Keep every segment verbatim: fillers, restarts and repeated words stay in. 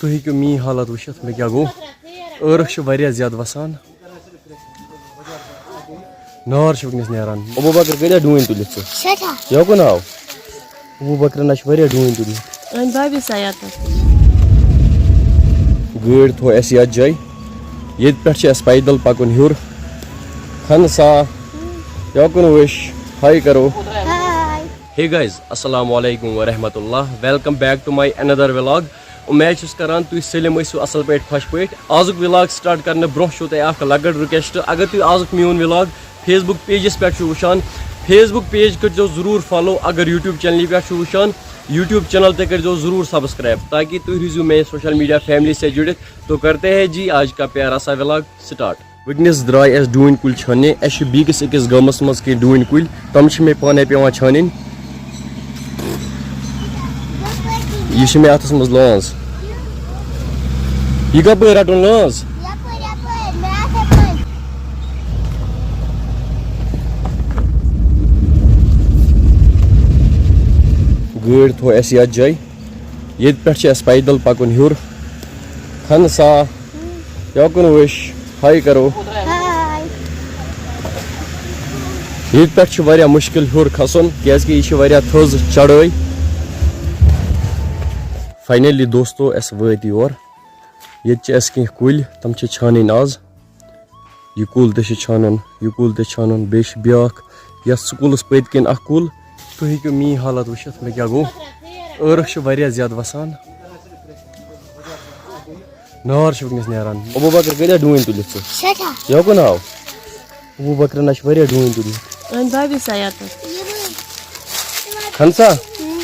تُہۍ ہیٚکِو میٛٲنۍ حالت وٕچھِتھ، مےٚ کیٛاہ گوٚو۔ ٲرَکھ چھِ واریاہ زیادٕ وَسان۔ نار چھِ وٕنکیٚنَس نیران۔ ابوٗ بکر، کۭتیٛاہ ڈوٗنۍ تُلِتھ ژےٚ؟ سٮ۪ٹھاہ۔ یہِ کُن آو؟ ابوٗ بکرَن نہ چھِ واریاہ ڈوٗنۍ تُلمٕتۍ۔ أمۍ بھابھی سا یَتَس۔ گٲڑۍ تھوٚو اَسہِ یَتھ جایہِ۔ ییٚتہِ پٮ۪ٹھ چھِ اَسہِ پیدل پَکُن ہیوٚر۔ خانہٕ سا، یہِ کُن وٕچھ۔ ہاے کَرو۔ ہاے۔ Hey guys، السلام علیکم ورحمۃ اللہ۔ Welcome back to my another vlog۔ اُمید چھُس کران تُہۍ سٲلِم ٲسِو اَصٕل پٲٹھۍ، خۄش پٲٹھۍ۔ آزُک vlog start کرنہٕ برونٛہہ چھُو تۄہہِ اکھ لۄکٕٹ request۔ اگر تُہۍ آزُک میون vlog Facebook pageس پٮ۪ٹھ چھِو وٕچھان، Facebook page کٔرۍزیو ضروٗر follow۔ اگر YouTube channelہِ پٮ۪ٹھ چھِو وٕچھان، YouTube channel تہِ کٔرۍزیو ضروٗر subscribe، تاکہِ تُہۍ روٗزِو میٛانہِ social media family سۭتۍ جُڑِتھ۔ تو کرتے ہیں جی آج کا پیارا سا vlog start۔ وٕنکیٚنَس درٛاے اَسہِ ڈوٗنۍ کُلۍ چھاننہِ۔ اَسہِ چھِ بیٚکِس أکِس گامَس منٛز کینٛہہ ڈوٗنۍ کُلۍ، تِم چھِ مےٚ پانَے پٮ۪وان چھانٕنۍ۔ یہِ چھِ مےٚ اَتھَس منٛز لٲنٛز۔ یہِ کَپٲرۍ رَٹُن لٲنٛز؟ یَپٲرۍ، یَپٲرۍ، مےٚ اَتھَے منٛز۔ گٲڑۍ تھوٚو اَسہِ یَتھ جایہِ۔ ییٚتہِ پٮ۪ٹھ چھِ اَسہِ پیدل پَکُن ہیوٚر۔ خانہٕ سا، یہِ کُن وٕچھ، ہاے کَرو۔ ہاے۔ ییٚتہِ پٮ۪ٹھ چھُ واریاہ مُشکِل ہیوٚر کھسُن، کیٛازِکہِ یہِ چھِ واریاہ تھٔز چڑٲے۔ Finally دوستو، اَسہِ وٲتۍ یور۔ ییٚتہِ چھِ اَسہِ کینٛہہ کُلۍ، تِم چھِ چھانٕنۍ آز۔ یہِ کُل تہِ چھُ چھانُن، یہِ کُل تہِ چھانُن، بیٚیہِ چھُ بیٛاکھ یَتھ سکوٗلَس پٔتۍ کِنۍ اَکھ کُل۔ تُہۍ ہیٚکِو میٛٲنۍ حالت وٕچھِتھ، مےٚ کیٛاہ گوٚو۔ ٲرَکھ چھِ واریاہ زیادٕ وَسان۔ نار چھِ وٕنکیٚنَس نیران۔ ابوٗ بکر، کۭتیٛاہ ڈوٗنۍ تُلِتھ ژےٚ؟ سٮ۪ٹھاہ۔ یہِ کُن آو؟ ابوٗ بکرَن نہ چھِ واریاہ ڈوٗنۍ تُلمٕتۍ۔ أمۍ بھابھی سا یَتَس۔ خانہٕ سا،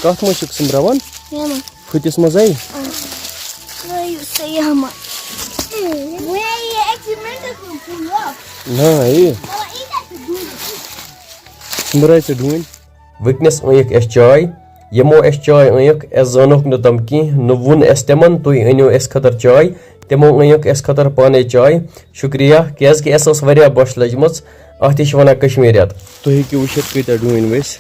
کَتھ منٛز چھِکھ سُمبراوان؟ یَمَن۔ پھٕتِس منٛز ہَے؟ نہ، یہِ۔ سُمبراے ژےٚ ڈوٗنۍ۔ وٕنکیٚنَس أنِکھ اَسہِ چاے۔ یِمو اَسہِ چاے أنِکھ، اَسہِ زانوکھ نہٕ تِم کینٛہہ، نہٕ ووٚن اَسہِ تِمَن، "تُہۍ أنِو اَسہِ خٲطرٕ چاے۔" تِمو أنِکھ اَسہِ خٲطرٕ پانَے چاے۔ شُکریہ، کیٛازِکہِ اَسہِ ٲس واریاہ بۄچھ لٔجمٕژ۔ اَتھ تہِ چھِ وَنان کشمیٖریت۔ تُہۍ ہیٚکِو وٕچھِتھ، کۭتیٛاہ ڈوٗنۍ ؤسۍ۔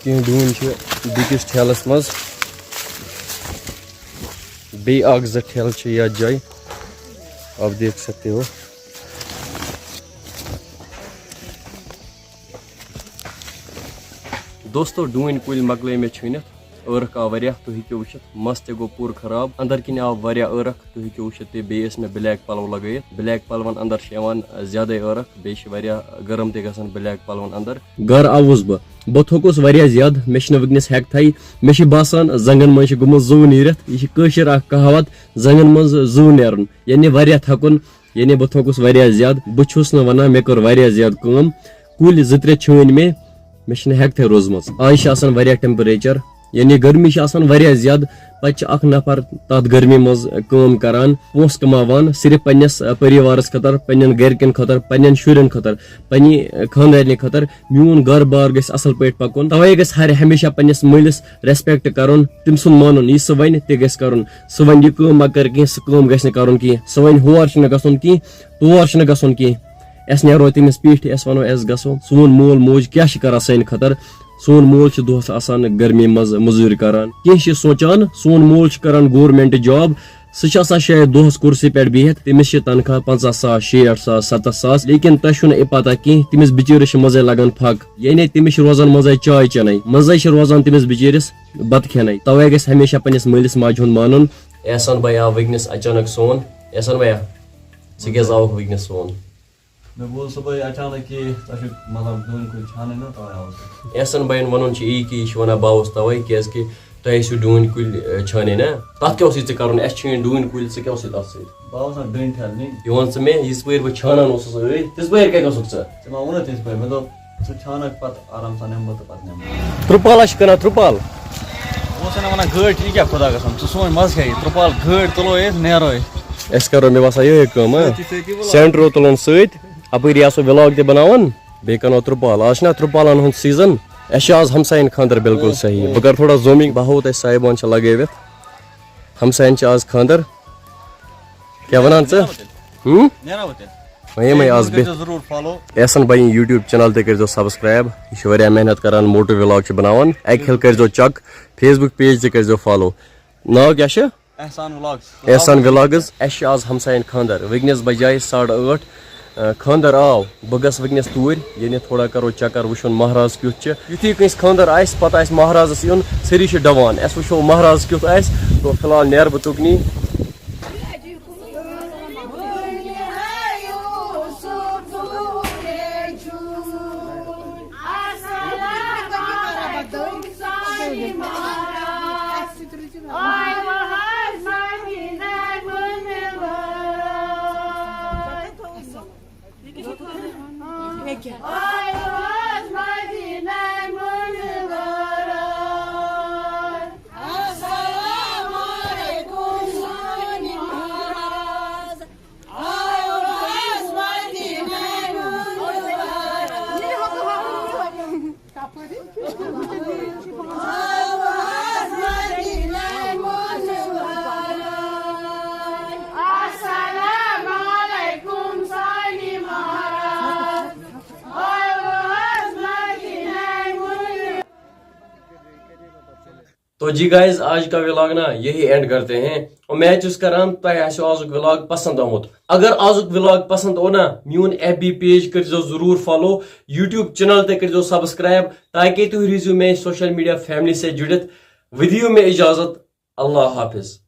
کینٛہہ ڈوٗنۍ چھِ بیٚکِس ٹھیلَس منٛز۔ بیٚیہِ اَکھ زٕ ٹھیلہٕ چھِ یَتھ جایہِ۔ آپ دیکھ سکتے ہو۔ دوستو، ڈوٗنۍ کُلۍ مۄکلٲے مےٚ چھٲنِتھ۔ ٲرَکھ آو واریاہ، تُہۍ ہیٚکِو وٕچھِتھ، مَس تہِ گوٚو پوٗرٕ خراب۔ اَندَر کِنۍ آو واریاہ ٲرَکھ، تُہۍ ہیٚکِو وٕچھِتھ، تہِ بیٚیہِ ٲسۍ مےٚ black پَلو لَگٲیِتھ۔ Black پَلوَن اَندَر چھِ یِوان زیادَے ٲرَکھ، بیٚیہِ چھِ واریاہ گرم تہِ گژھان black پَلوَن اَندَر۔ گَرٕ آوُس بہٕ، بہٕ تھوٚکُس واریاہ زیادٕ، مےٚ چھِنہٕ وٕنکیٚنَس ہٮ۪کتھٕے۔ مےٚ چھِ باسان، زَنٛگَن منٛز چھِ گوٚمُت زُو نیٖرِتھ۔ یہِ چھِ کٲشِر اَکھ کہاوت، زَنٛگَن منٛز زُو نیرُن، یعنی واریاہ تھَکُن۔ یعنی بہٕ تھوٚکُس واریاہ زیادٕ۔ بہٕ چھُس نہٕ وَنان مےٚ کٔر واریاہ زیادٕ کٲم۔ کُلۍ زٕ ترٛےٚ چھٲنۍ مےٚ، مےٚ چھِنہٕ ہٮ۪کتھٕے روٗزمٕژ۔ آز چھِ آسان واریاہ temperature، یعنی گرمی چھِ آسان واریاہ زیادٕ۔ پَتہٕ چھِ اَکھ نفر تَتھ گرمی منٛز کٲم کَران، پونٛسہٕ کَماوان، صرف پنٛنِس، اَ، پٔریوارَس خٲطرٕ، پنٛنٮ۪ن گَرِکٮ۪ن خٲطرٕ، پنٛنٮ۪ن شُرٮ۪ن خٲطرٕ، پنٛنہِ، اَ، خانٛدارنہِ خٲطرٕ۔ میون گَرٕ بار گژھِ اَصٕل پٲٹھۍ پَکُن۔ تَوَے گژھِ ہر ہمیشہ پنٛنِس مٲلِس respect کَرُن، تٔمۍ سُنٛد مانُن۔ یہِ سُہ وَنہِ، تہِ گژھِ کَرُن۔ سُہ وَنہِ، "یہِ کٲم مہ کر کینٛہہ، سُہ کٲم گژھِ نہٕ کَرُن کینٛہہ۔" سُہ وَنہِ، "ہور چھُنہٕ گژھُن کینٛہہ، تور چھُنہٕ گژھُن کینٛہہ۔" أسۍ نیرو تٔمِس پیٖٹھۍ، أسۍ وَنو، "أسۍ گژھو۔" سون مول موج کیٛاہ چھِ کَران سانہِ خٲطرٕ؟ سون مول چھُ دۄہَس آسان گرمی منٛز مٔزوٗرۍ کَران۔ کینٛہہ چھِ سونٛچان، سون مول چھُ کَران government job، سُہ چھُ آسان شاید دۄہَس کُرسی پٮ۪ٹھ بِہِتھ، تٔمِس چھِ تنخواہ پنٛژاہ ساس، شیٹھ ساس، سَتَتھ ساس، لیکن تۄہہِ چھُو نہٕ یہِ پَتہ کینٛہہ، تٔمِس بِچٲرِس چھِ منٛزَے لَگان پھَکھ، یعنی تٔمِس چھِ روزان منٛزَے چاے چٮ۪نَے، منٛزَے چھِ روزان تٔمِس بِچٲرِس بَتہٕ کھٮ۪نَے۔ تَوَے گژھِ ہمیشہ پنٛنِس مٲلِس ماجہِ ہُنٛد مانُن۔ احسان بھائی آو وٕنکیٚنَس اچانک سون۔ احسان بھایا، ژٕ کیٛازِ آوُکھ وٕنکیٚنَس سون؟ مےٚ بوٗز صُبحٲے اچانک کہِ ژےٚ چھُکھ، مطلب، ڈوٗنۍ کُلۍ چھانٕنۍ نا، تَوَے آوُس بہٕ۔ احسان بھایَن وَنُن چھُ یی کہِ یہِ چھُ وَنان بہٕ آوُس تَوَے، کیٛازِکہِ تۄہہِ ٲسِو ڈوٗنۍ کُلۍ، اَ، چھانٕنۍ نا؟ تَتھ کیٛاہ اوسُے ژےٚ کَرُن؟ اَسہِ چھٲنۍ ڈوٗنۍ کُلۍ، ژٕ کیٛاہ اوسُے تَتھ سۭتۍ؟ بہٕ آوُس نا ڈوٗنۍ ٹھیلہٕ نِنۍ۔ یہِ وَن ژٕ مےٚ، یِژ پٲرۍ بہٕ چھانان اوسُس أڑۍ، تِژ پٲرۍ کَتہِ اوسُکھ ژٕ؟ ژےٚ ما ووٚنُتھ تِژ پٲرۍ؟ مےٚ دوٚپ، ژٕ چھانَکھ پَتہٕ آرام سان نِمہٕ بہٕ تہٕ پَتہٕ نِمہٕ بہٕ۔ ترٛپال ہا چھِ کٕنان، ترٛپال۔ بہٕ اوسُس وَنان، گٲڑۍ چھِ، یہِ کیٛاہ خۄدا قسم، ژٕ سون مَزٕ کھیٚیہِ۔ ترٛپال گٲڑۍ تُلو أسۍ، نیرو أسۍ۔ أسۍ کَرو، مےٚ باسان، یِہوٚے کٲم، ہا؟ سۭتی، سۭتی vlog۔ سینٹرو تُلُن سۭتۍ، اَپٲری آسو vlog تہِ بَناوان، بیٚیہِ کَرو ترٛپال۔ آز چھُنہ ترٛپالَن ہُنٛد season، اَسہِ چھُ آز ہمسایَن خانٛدر بِلکُل صحیح۔ بہٕ کَرٕ تھوڑا zooming، بہٕ ہاوو تۄہہِ صاحبان چھِ لَگٲوِتھ۔ ہمسایَن چھِ آز خانٛدر۔ کیٛاہ وَنان ژٕ؟ نیرو تیٚلہِ۔ ہُم؟ نیرو تیٚلہِ۔ وۄنۍ یِمَے آز کٔرۍزیو بِہِتھ۔ ضروٗر follow۔ احسان بھائی یوٗٹیوٗب channel تہِ کٔرۍزیو subscribe۔ یہِ چھُ واریاہ محنت کران، موٹو vlog چھِ بناوان۔ اَکہِ کھِلہٕ کٔرۍزیو check، Facebook page تہِ کٔرۍزیو follow۔ ناو کیٛاہ چھُ؟ احسان ولاگز۔ احسان ولاگز۔ اَسہِ چھِ آز ہمساین خانٛدر۔ وٕنکیٚنَس بجے ساڑٕ ٲٹھ۔ آ، خانٛدر آو۔ بہٕ گژھٕ وٕنکیٚنَس توٗرۍ، یعنی تھوڑا کرو چکر، وٕچھُن مہراز کیُتھ چھُ۔ یُتھُے کٲنٛسہِ خانٛدر آسہِ، پتہٕ آسہِ مہرازس یُن، سٲری چھِ ڈوان۔ اَسہِ وٕچھو مہراز کیُتھ آسہِ۔ تو فی الحال نیرٕ بہٕ تُکنی۔ تو جی گائز، آج کا ولاگ نا یہی اینڈ کرتے ہیں۔ امید چھُس کران تۄہہِ آسیو آزُک ولاگ پسند آمُت۔ اگر آزُک ولاگ پسند آو نا، میون ایف بی پیج کٔرزیو ضروٗر فالو، یوٹیوب چینل تہِ کٔرزیو سبسکرائب، تاکہ تُہۍ روٗزِو میانہِ سوشل میڈیا فیملی سۭتۍ جُڑِتھ۔ ودِیو مےٚ اجازت، اللہ حافظ۔